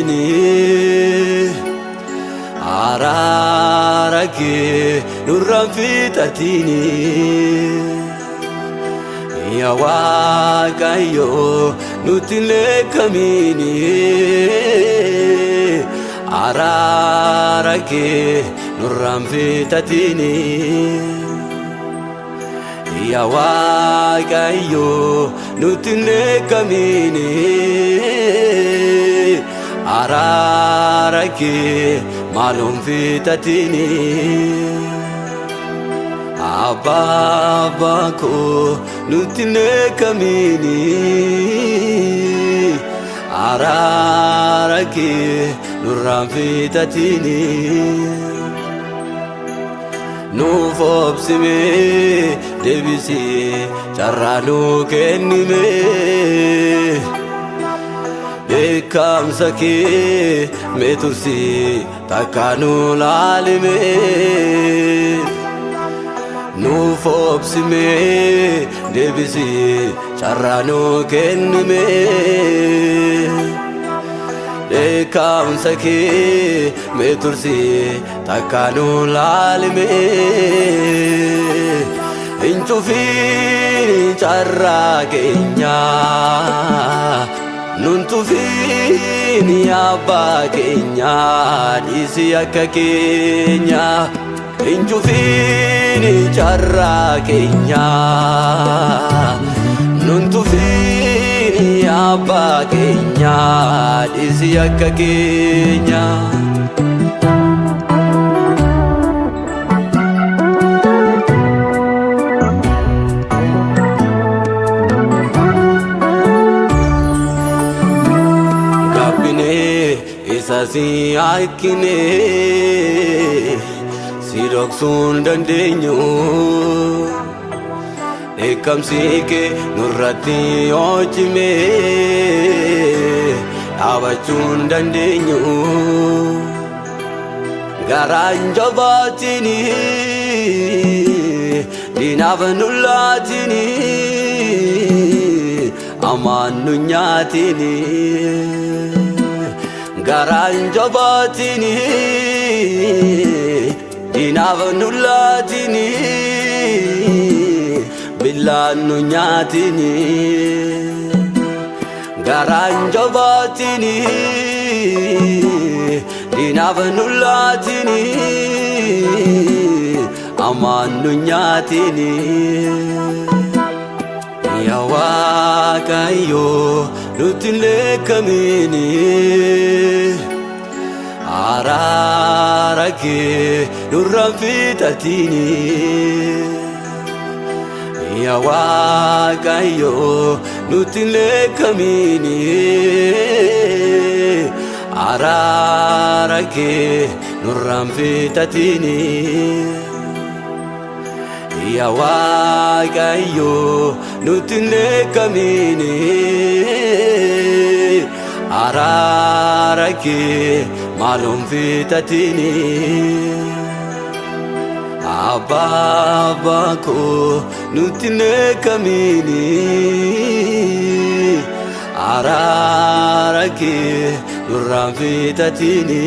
leekkamiini. Araara kee nurraan fixatini. Yaa Waaqayyo nutti leekkamiini. Araara kee nurraan fixatini. Yaa Waaqayyo nutti leekkamiini. Araara kee maaloon fixatini. Abbaa abbaa koo nutti leekkamiini. Araara kee nurraan fixatini. Nuuf obsimee deebisii carraa nuu kennimee. Dheekkamsa kee mee tursii takka nuu laalimee. Nuuf obsimee deebisii carraa nuu kennimee. Dheekkamsa kee mee tursii takka nuu laalimee. Hin cufiin carraa keenyaa. Nun tufiin abbaa keenyaa dhiisi akka keenyaa. Hin cufiin carraa keenyaa. Nun tufiin abbaa keenyaa dhiisi akka keenyaa. Gaabbinee isa si akkine si dhoksuu hin dandeenyu. Dheekkamsi kee nurratti yoo cime dhaabachuu hin dandeenyu. Garaan jabaatini diinaaf nu laatini amaan nu nyaatini. Garaan jabaatini diinaaf nu laatini billaan nu nyaatini. Garaan jabaatini diinaaf nu laatini amaan nu nyaatini. Yaa Waaqayyo nutti hin leekkamiini. Araara kee nurraan fixatini. Yaa Waaqayyo nutti hin leekkamiini. Araara kee nurraan fixatini. Yaa Waaqayyo nutti hin leekkamiini. Araara kee maaloon fixatini. Abbaa abbaa koo nutti hin leekkamiini. Araara kee nurraan fixatini.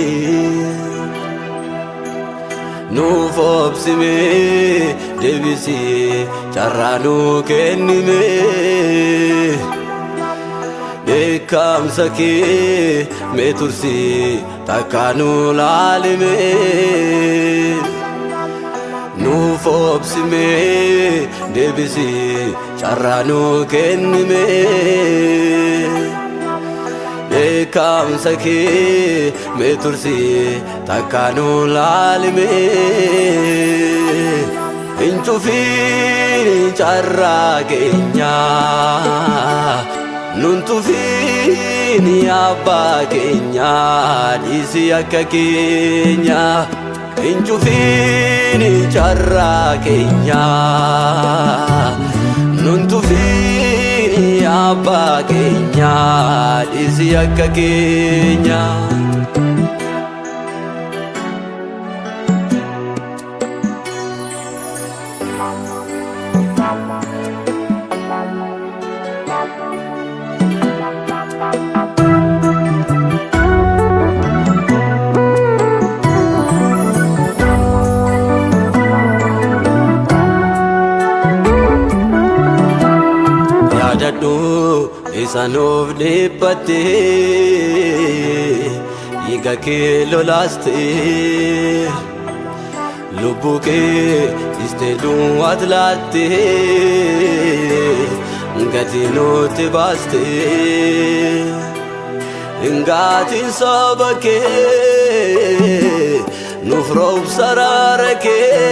Nuuf obsimee deebisii carraa nuu kennimee. Dheekkamsa kee mee tursii takka nuu laalimee. Nuuf obsimee deebisii carraa nuu kennimee. Dheekkamsa kee mee tursii takka nuu laalimee. Hin cufiin carraa keenyaa. Nun tufiin abbaa keenyaa dhiisi akka keenyaa. Hin cufiin carraa keenyaa. Nun tufiin abbaa keenyaa dhiisi akka keenyaa. Aarsanuuf dhiphattee dhiiga kee lolaastee lubbuu kee istee duwwaat laattee gatii nutti baastee Ngaatiin saba kee nuuf roobsa araara kee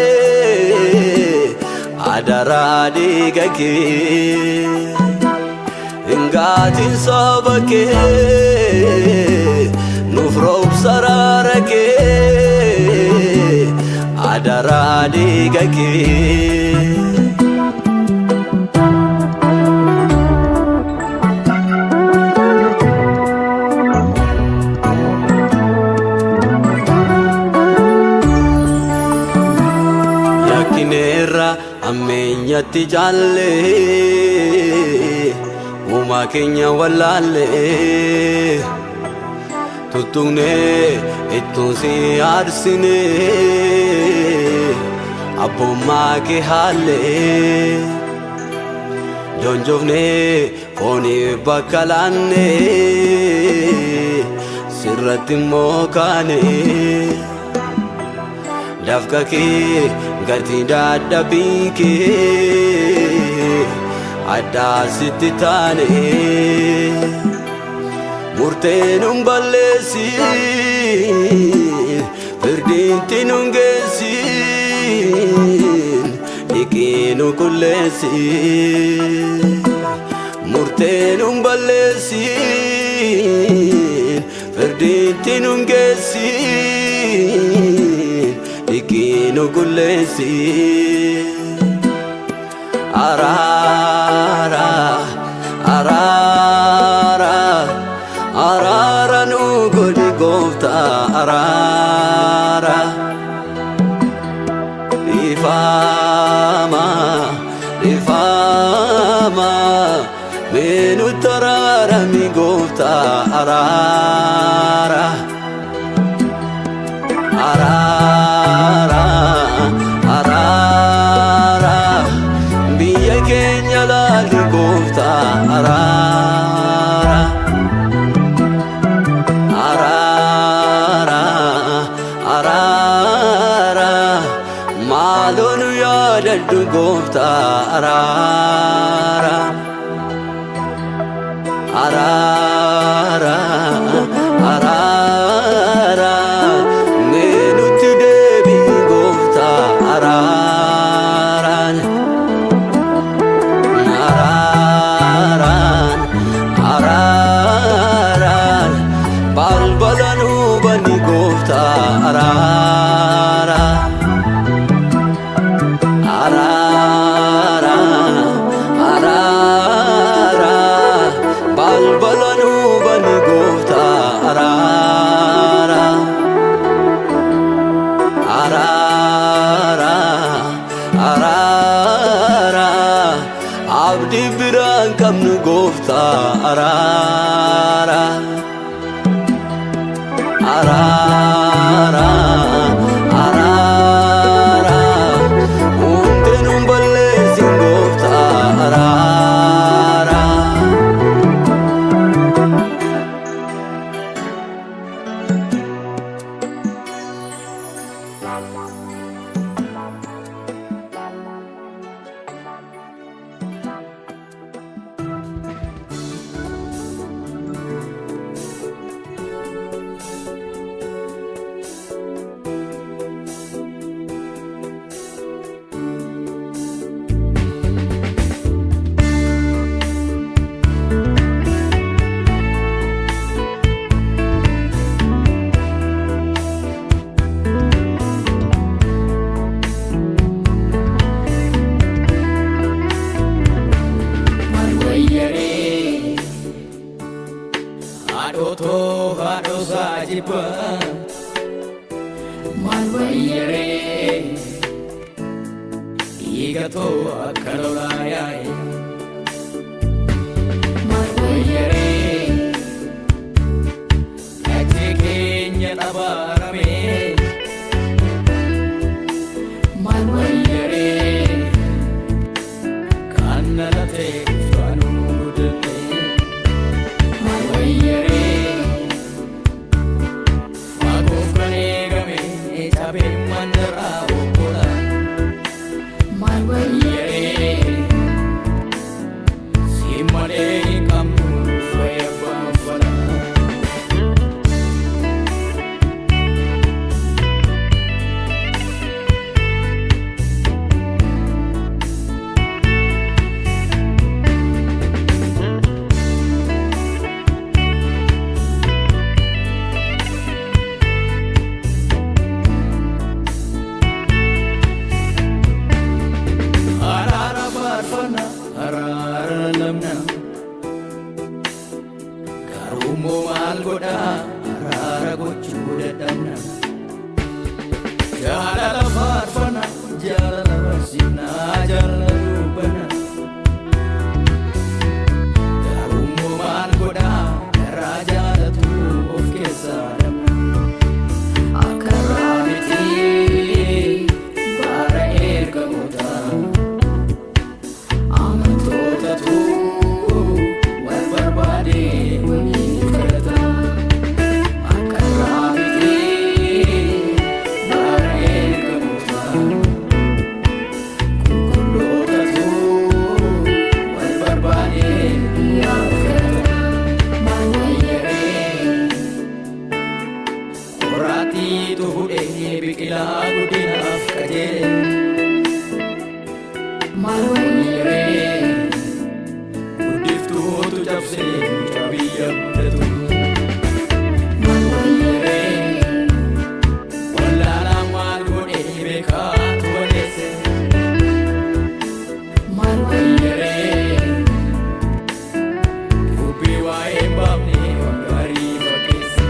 adaraa dhiiga kee. Ngaatiin saba kee nuuf roobsa araara kee adaraa dhiiga kee. Yakkineerra ammeenyatti jaallee uumaa keenya wallaallee tuttuqnee ittuun si aarsinee abbummaa kee haallee jonjofnee fooniif bakka laannee sirratti immoo kaanee. Dafqa kee gatii dadhabbii kee addaa sitti taane murtee nun balleessin firdiitti nun geessin dhiqii nu qulleessin murtee nun balleessin firdiitti nun geessin dhiqii nu qulleessin. Araara, araara, araara nu godhi gooftaa araara. Dhiifama, dhiifama, mee nutti araarami gooftaa araara. Araara, araara, biyya keenya laali gooftaa araara. Araara, araara, maaloo nu yaadadhu gooftaa araara. Araara, araara, mee nutti deebi'i gooftaa araaraan. Araaraan, araaraan, balbala nu bani gooftaa araara. Araara, araara, balbala nu bani gooftaa araara. Araara, araara, abdii biraan qabnu gooftaa araara. Araara, araara, hundee nun balleessin gooftaa araara. Wayyaree haadhotoo haadhosaa jibbaa maal wayyaree dhiigatoo akka lolaa yaa'e maal wayyaree dachee keenya xabaarame maal wayyaree kan dhalatee faanuu guddate. Horiitu hudhee biqilaa guddinaaf qajeele. Maal wayyaree? Guddiftuutu cabsee mucaa biyya guddatu. Maal wayyaree? Wallaalaan maal godhee beekaatu balleesse. Maal wayyaree? Dubbii waa'ee hin baafne waan gaarii fakkeesse.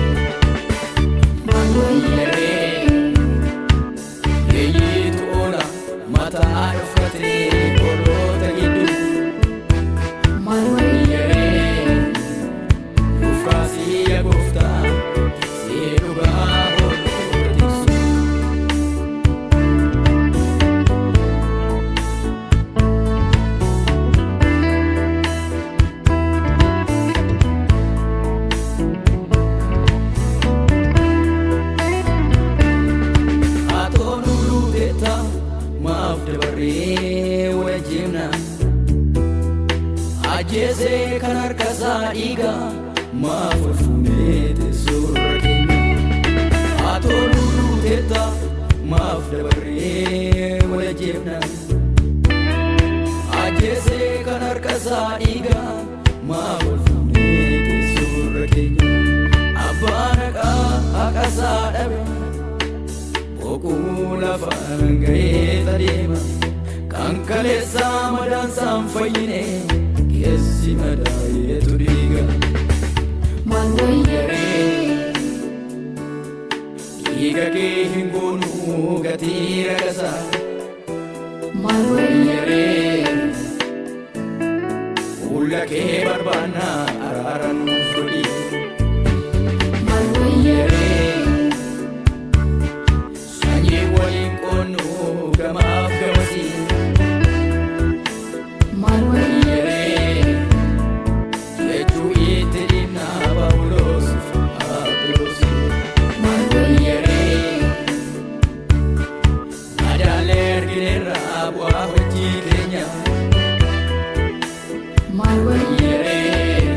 Maal wayyaree? Yeeyyiitu oola mataa dhuffatee hoolota gidduu. Maal wayyaree? Dhufaasii yaa gooftaa tiksee dhugaa hoolota tiksu. Atoon uluteetta maaf dabarree wajjimna. Ajjeesee kan harka isaa dhiiga maaf ol fuunee teessoorra keenya. Atoon uluteetta maaf dabarree wajjimna. Ajjeesee kan harka isaa dhiiga maaf ol fuunee teessoorra keenya. Abbaan haqaa haqa isaa dhabe. Boquu lafaan ga'ee adeema kan kaleessaa madaansaan fayyine keessi madaa'eetu dhiiga. Maal wayyaree? Dhiiga kee hin goonuu gatii ragasaa. Maal wayyaree? Fuula kee barbaannaa araara nuuf godhi. Maal wayyaree? Sanyii waliin qoonnuu gamaaf gamasii. Maal wayyaree? Jechuu itti dhiibnaa Phaawulos Aphiloos. Maal wayyaree? Madaalee argineerra bu'aa hojii keenya. Maal wayyaree?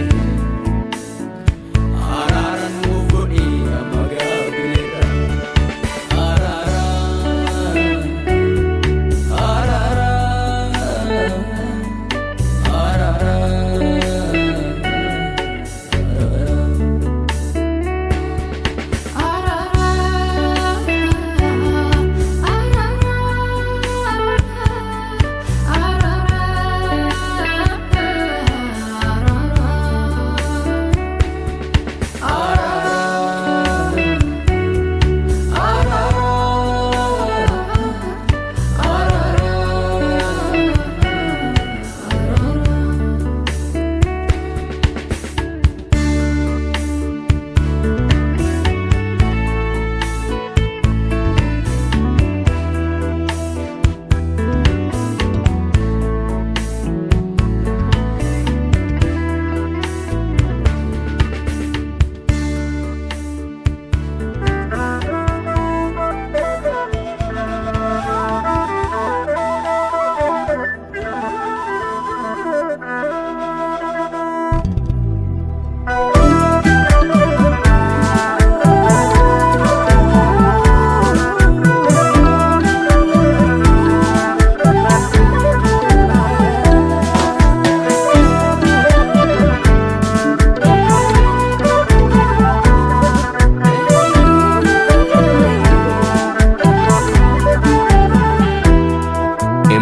Araara nuuf godhi amma gaabbineerra. Araara, araara, araara, araara.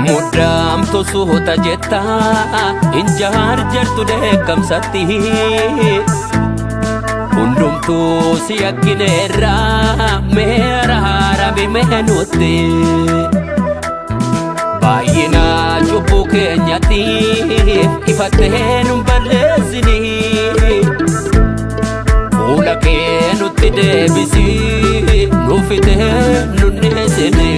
Muddaamtu suuta jetta injaar jartu dheekkamsatti hundumtuu si yakkineerra meera haarame meenutti baay'ina cubbuu keenyatiif ifattee nun balleessini fuula kee nutti deebisi nuufitee nun dhiisini.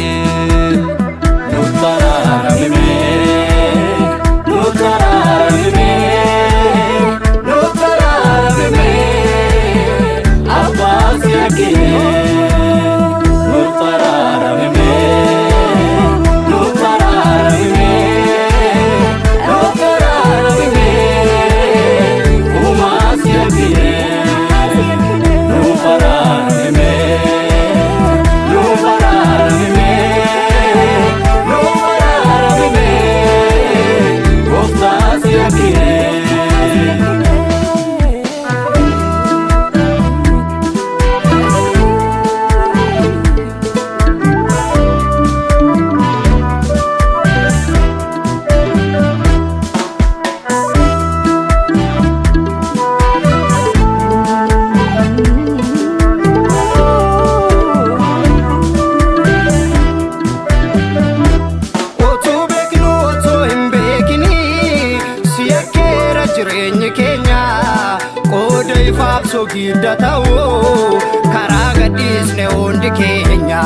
soogidda ta'u karaa gadhiisne hundi keenya.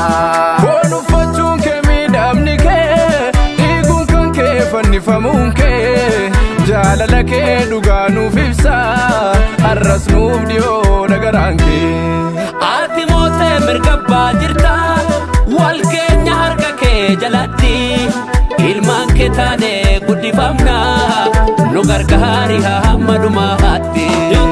Foon uffachuun kee miidhamni kee dhiiguun kan kee fannifamuun kee jaalala kee dhugaa nuuf ibsa har'as nuuf dhiyoo dhagaraan kee. Ati mootee mirga abbaa jirta wal keenya harka kee jalatti ilmaan kee taane guddifamna nu gargaari hamma dhumaatti.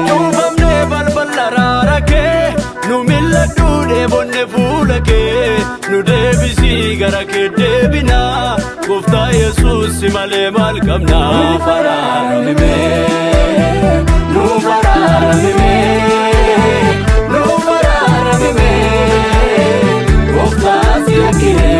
Cuufamnee balbala araara kee nu mil'adhu dheebonne fuula kee nu deebisii gara kee deebinaa gooftaa Yesuus si malee maal qabna. Nuuf araarami mee nuuf araarami mee nuuf araarami mee gooftaa si yakkinee.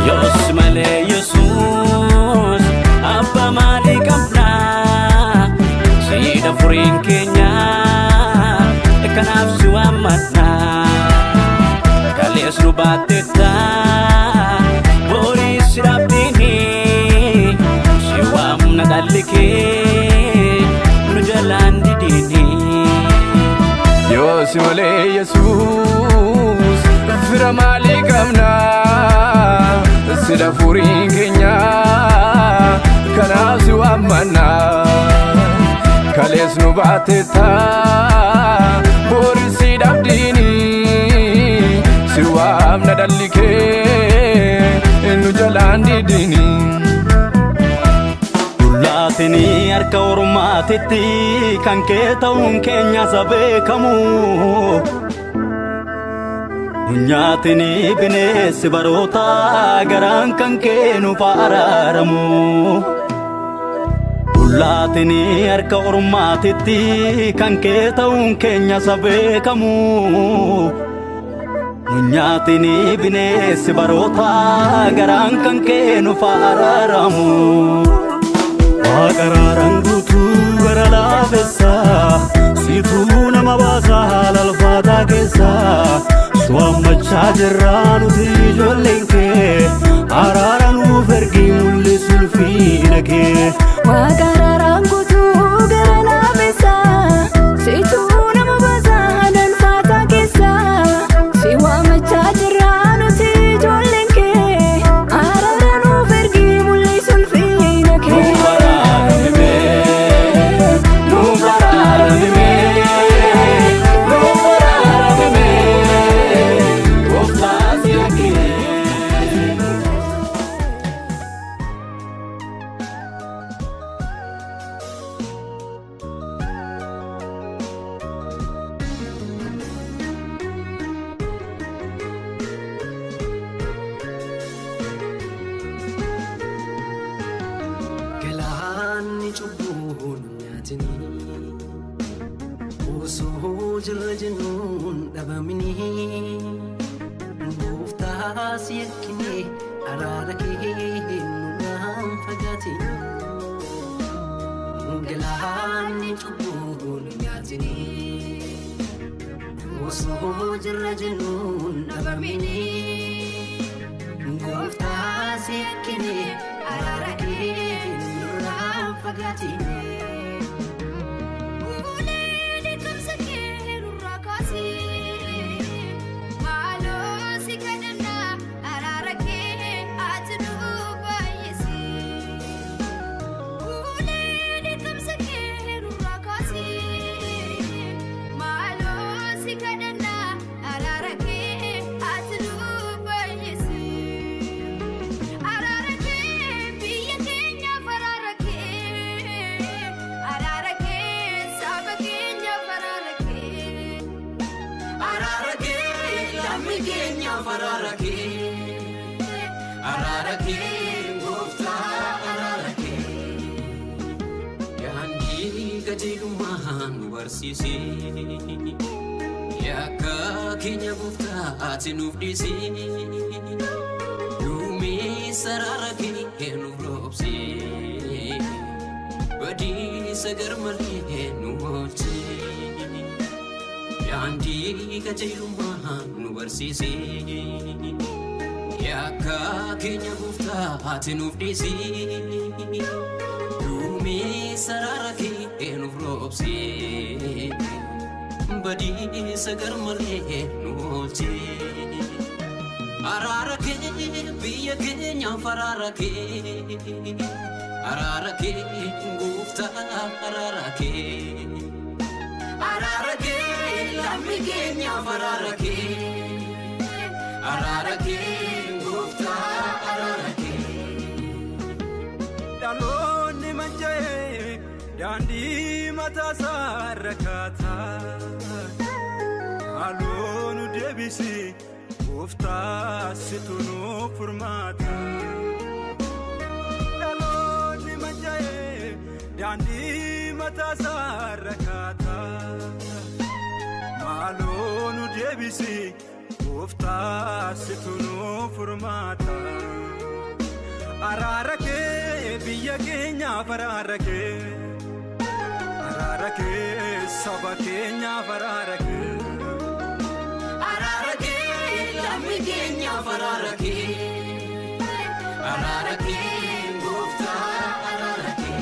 Yoos malee Yesuus abbaa maalii qabna? Siidha furiin keenya kanaaf si waammadna. Kalees nu baatteetta boriis si dhaabdini si waamna dhalli kee nu jalaan didiini. Yoos malee Yesuus fira maalii qabna? Sida furiin keenya kanaaf si waammanna. Kalees nu baatetta boris si dhabdiini si waamna dhalli kee nu jalaan didiini. Dullaatinii harka ormaatitti kan kee ta'uun keenya isa beekamu. Nyaatinii bineensi baroota garaan kan kee nuuf araaramu. Dullaatinii harka ormaatitti kan kee ta'uun keenya isa beekamu. Nyaatinii bineensi baroota garaan kan kee nuuf araaramu. Waaqa araaraan guutuu gara laafessa siituu nama baasa haala ulfaataa keessa si waammachaa jirra nuti ijoolleen kee araara nuuf ergi mul'isu ulfina kee. Waaqa araaraan guutuu gara laafessa siituu nama baasa haala ulfaataa keessa si waammachaa jirra nuti ijoolleen kee araara nuuf ergi mul'isu ulfina kee. Nuuf araarami mee nuuf araarami mee nuuf araarami mee gooftaa si yakkinee. Galaanni cubbuu nu nyaatini osoo jirra jennuun dhabamini gooftaa si yakkine araara kee nurraan fagaatini. Galaanni cubbuu nu nyaatini osoo jirra jennuun dhabamini gooftaa si yakkine araara kee nurraan fagaatini. Ulee dheekkamsa kee nurraa kaasii maaloo si kadhannaa araara kee ati nu baay'isi. Ulee dheekkamsa kee nurraa kaasii maaloo si kadhannaa araara kee ati nu baay'isi. Araara kee biyya keenyaaf araara kee araara kee saba keenyaaf araara kee. Araara kee lammii keenyaaf araara kee araara kee gooftaa araara kee. Daandii qajeelummaa nu barsiisi. Yakka keenya gooftaa ati nuuf dhiisi. Duumessa kee nuuf roobsi. Badiisa garmalee nu oolchi. Daandii qajeelummaa nu barsiisi. Yakka keenya gooftaa ati nuuf dhiisi. Duumessa kee nuuf roobsi. Badiisa garmalee nu oolchi. Araara kee biyya keenyaaf araara kee. Araara kee gooftaa araara kee. Araara kee lammii keenyaaf araara kee. Araara kee gooftaa araara kee. Dhaloonni mancaa'ee daandii mataa isaa irra kaataa. Halluu nu deebisi gooftaa situ nuuf furmaata. Dhaloonni mancaa'ee daandii mataa isaa irra kaataa. Maaloo nu deebisi gooftaa situ nuuf furmaata. Araara kee biyya keenyaaf araara kee. Araara kee saba keenyaaf araara kee. Araara kee lammii keenyaaf araara kee. Araara kee gooftaa araara kee.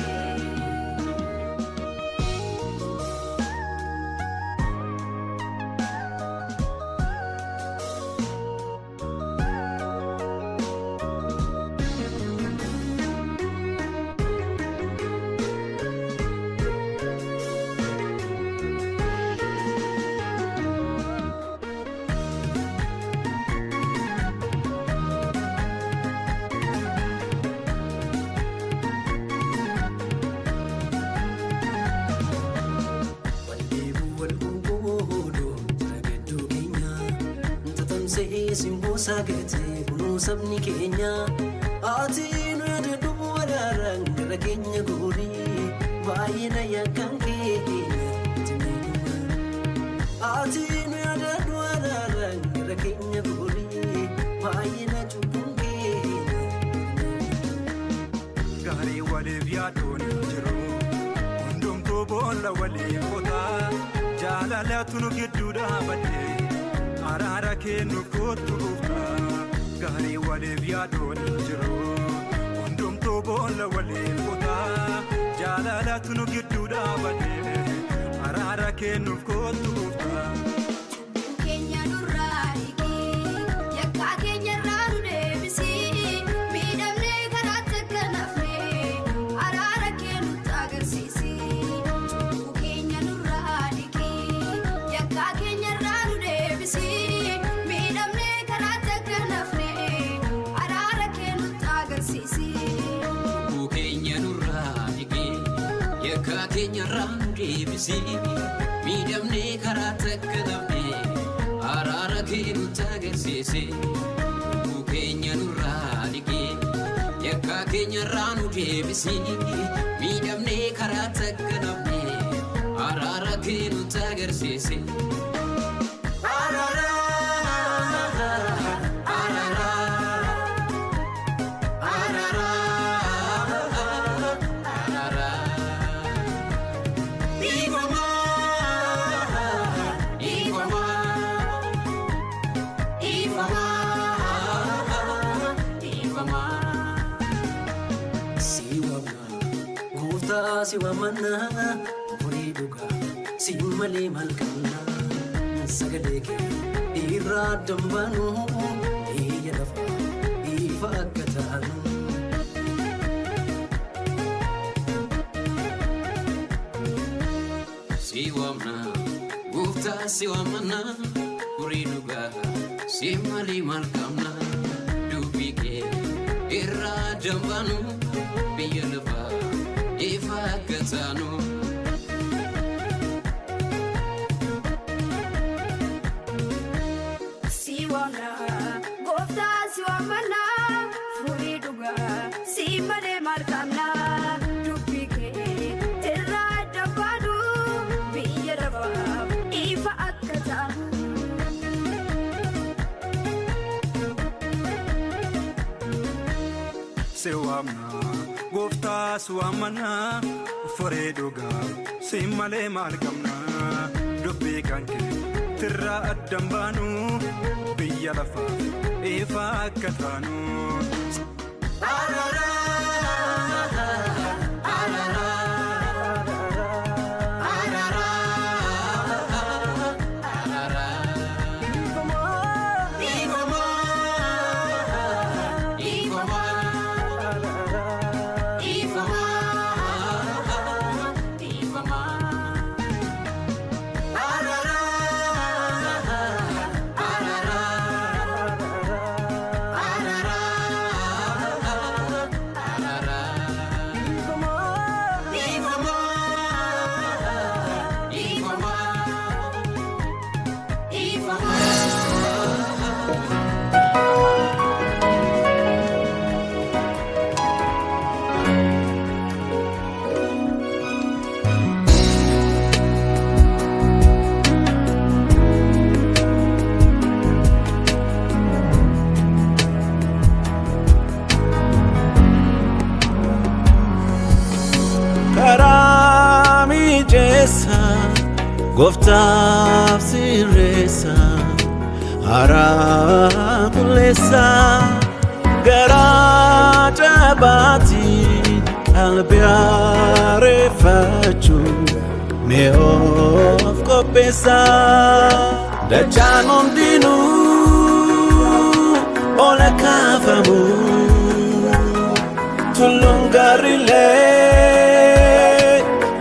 Sagatee kunuu sabni keenya ati nu yaadadhu waraaraan gara keenya goonii baay'ina yakkaan keenya ati nu yaadadhu waraaraan gara keenya goonii baay'ina cubbuun keenya. Gaarii waliif yaaduun hin jiru hundumtuu boolla waliif qotaa jaalalatu nu gidduu dhaabattee. Araara kee nuuf kottu gooftaa gaarii waliif yaaduun hin jiru hundumtuu boolla waliif qotaa jaalalatu nu gidduu dhaabatee araara kee nuuf kottu gooftaa. Cubbuu keenya nurraa hiiki yakkaa keenya irraa nu deebisi miidhamnee karaatti akka nafne araara kee nutti agarsiisi. Cubbuu keenya nurraa hiiki yakkaa keenya irraa nu deebisi. Miidhamnee karaatti akka nafne araara kee nutti agarsiisi. Cubbuu keenya nurraa dhiqee yakkaa keenya irraa nu deebisi. Miidhamnee karaatti akka nafne araara kee nutti agarsiisi. Cubbuu keenya nurraa dhiqee yakkaa keenya irraa nu deebisi. Miidhamnee karaatti akka nafne araara kee nutti agarsiisi. Araara araara araara araara Ifama ifama ifama ifama Si waamna gooftaa si waamna horii dhugaa si malee maal qabna sagalee kee irraa dambaanu biyya lafaa ifa akka taanu. Si waamna gooftaa si waamna horii dhugaa si malee maal qabna dubbii kee irraa dambaanu biyya lafaa ifa akka taanu. Si waamna gooftaa si waamna furii dhugaa si malee maal qabna dubbii kee irraa dambaanu biyya lafaaf ifa akka taanu. waamna, gooftaa si waammanna, foree dhugaa si malee maal qabna? Dubbii kan kee tirraa addan baanu, biyya lafaaf ifa akka taanu. Karaa mijeessa, gooftaaf sirreessa, haraa qulleessa, garaa jabaatiin qalbii areeffachuu mee of qopheessa. Dachaan hundinuu ol kaafamu, tulluun gaariilee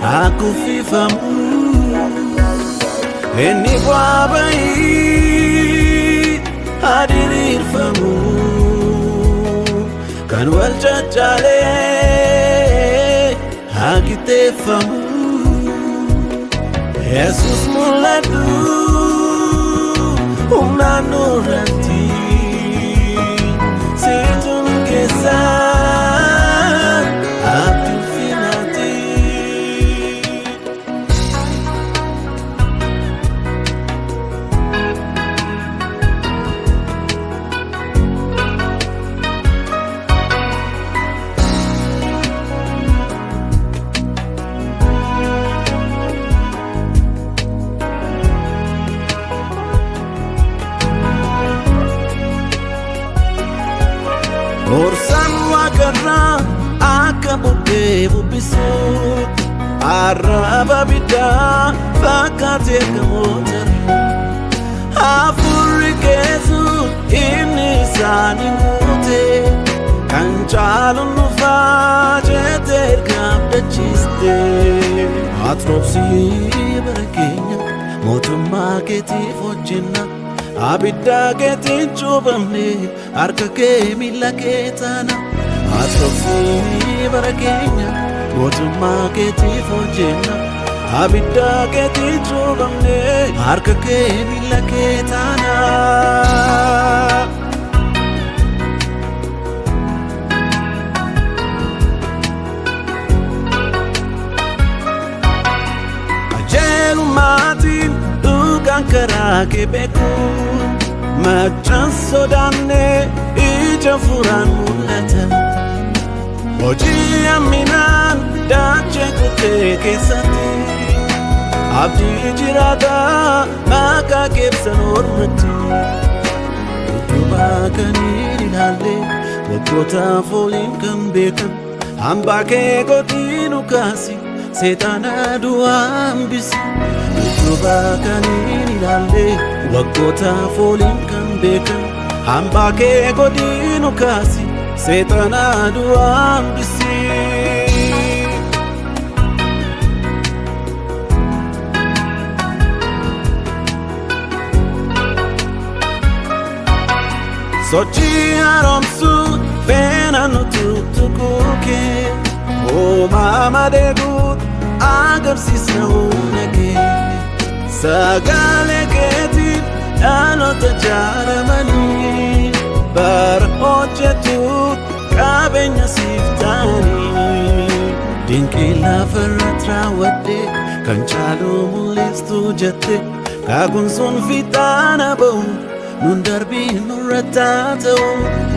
haa kuffifamu. Inni bu'aa bayii haa diriirfamu, kan wal caccaalee haa qixxeeffamu. Yesus mul'atu humnaan nurratti, situ nu keessaa abdii finaati. Horsaan waaqarraa akka bubbee bubbisuutti, arraba biddaa fakkaatee gamootarra. Hafuurri keessu inni isaanii guute, kan caalu nufaa jettee erga abdachiiste. Ati bara keenya mootummaa keetiif hojjenna. Abidda keetiin cuuphamne, harka kee miila kee taana. Ati bara keenya mootummaa keetiif hojjenna. Abidda keetiin cuuphamne, harka kee miila kee taana. Qajeelumaatiin dhugaan karaa kee beeku, machaan sodaanne ija furaan mul'ata. Hojii hamminaan dachee kutee keessatti, abdii jiraataa maqaa keebsan ormatti. Utubaa kan hin ilaalle, waggoota fooliin kan beekan, hambaa kee godhinu kaasi, seexana du'aa hambisi. Utubaa kan hin ilaalle, waggoota fooliin kan beekan, hambaa kee godhinu kaasi, seexana du'aa hambisi. Sochii haaromsuu feena nu tuttuquu kee, uumama deeguut agarsiisa humna kee. Sagalee keetiin dhaloota jaaramanii, bara hojjetuut qabeenya siif ta'anii. Dinqii lafarratti raawwadhe kan caalu mul'istu jette, kaakuun sun fiixaana ba'u nun darbii nurra taata'u.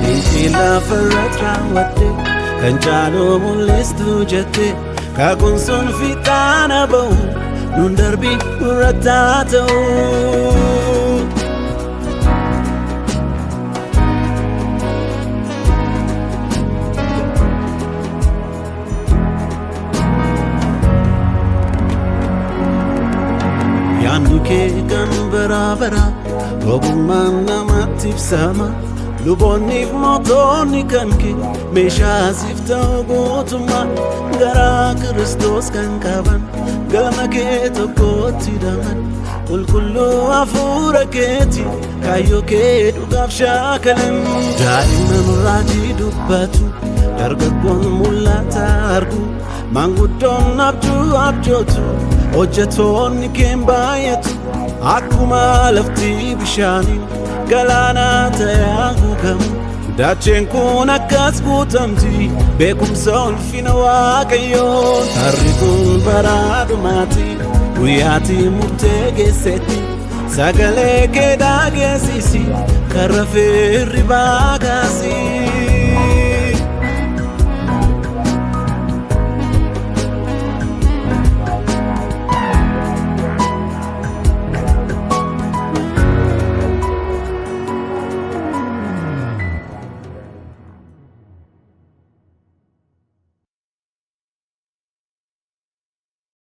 Dinqii lafarratti raawwadhe Kan caalu mul'istu jette kakuun sun fiixaana ba'u nun darbi nurrattaa ta'u. Yaadni kee kan bara bara ogummaan namatti ibsama. Luboonniif mootonni kan kee meeshaa siif ta'u guutummaa garaa Kiristoos kan qaban galma kee tokkotti hidhaman qulqulluu hafuura keeti kaayyoo kee dhugaaf shaakalan. Daa'imman raajii dubbatu, dargaggoon mul'ata argu, maanguddoon abjuu abjootu, hojjetoonni keen baay'atu. Akkuma lafti bishaaniin galaana ta'ee haguugamu, dacheen kun akkas guutamti beekumsa ulfina Waaqayyoon. Harri kun bara dhumaati, guyyaati murtee geessetti, sagalee kee dhageessisi, karra feerri baakaasi.